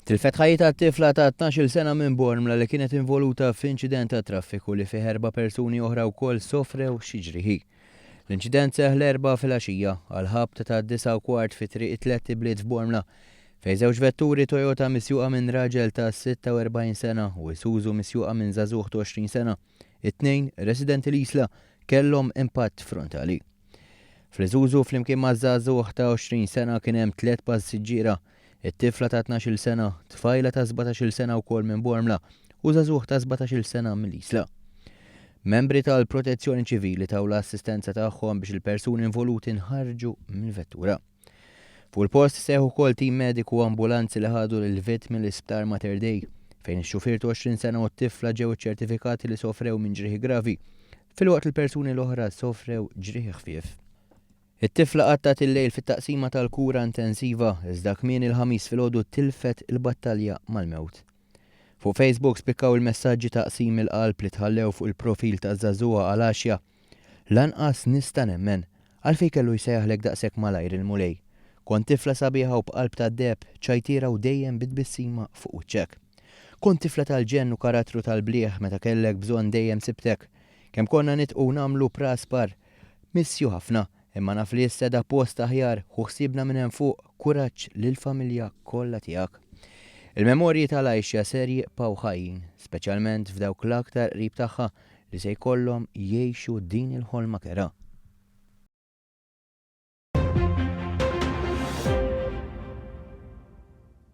Tilfet ħajjitha tifla ta' 12-il sena minn Bormla li kienet involuta f'inċident ta' traffiku li fih erba' persuni oħra wkoll sofrew xi ġrieħi. L-inċident seħħ l-Erbgħa filgħaxija, għall-ħabta tad-9:15 fi Triq it-Tlett Ibliet f'Bormla, fejn żewġ vetturi Toyota misjuqa minn raġel ta' 46 sena u Isuzu misjuqa minn żagħżugħ ta' 20 sena, it-tnejn residenti l-Isla, kellhom impatt frontali. Fl-Isuzu flimkien maż-żagħżugħ ta' 20 sena kien hemm tliet passiġġiera, it-tifla ta' 12-il sena, tfajla ta' 17-il sena wkoll minn Bormla u żagħżugħ ta' 17-il sena mill-Isla. Membri tal-Protezzjoni Ċivili taw l-assistenza tagħhom biex il-persuni involuti nħarġu mill-vettura. Fuq il-post seħħ ukoll tim mediku u ambulanzi li ħadu lill-vittmi l-Isptar Mater Dei, fejn ix-xufier ta' 20 sena u t-tifla ġew iċċertifikati li sofrew minn ġrieħi gravi, filwaqt li l-persuni l-oħra sofrew ġrieħi ħfief. It-tifla qattgħet il-lejl fit-taqsima tal-kura intensiva, iżda kmieni l-Ħamis filgħodu tilfet il-battalja mal-mewt. Fuq Facebook spikkaw il-messaġġi ta' qsim il-qalb li tħallew fuq il-profil taż-żagħżugħa Alaxia. Lanqas nista' nemmen. Għalfejn kellu jsejjaħlek daqshekk malajr il-Mulej? Kont tifla sabiħa u b'qalb tad-deheb, ċajtiera u dejjem bi tbissima fuq wiċċek. Kont tifla tal-ġenn u karattru tal-blieh meta kellek bżonn dejjem sibtek. Kemm konna nidħqu u nagħmlu praspar. Miss you ħafna, imma naf li issa qiegħda post aħjar, ħu ħsiebna minn hemm fuq, kuraġġ lill-familja kollha tiegħek. Il-memorji tal-Aisha ser jibqgħu ħajjin, speċjalment f'dawk l-aktar qrib tagħha li se jkollhom jgħixu din il-ħolma kerha.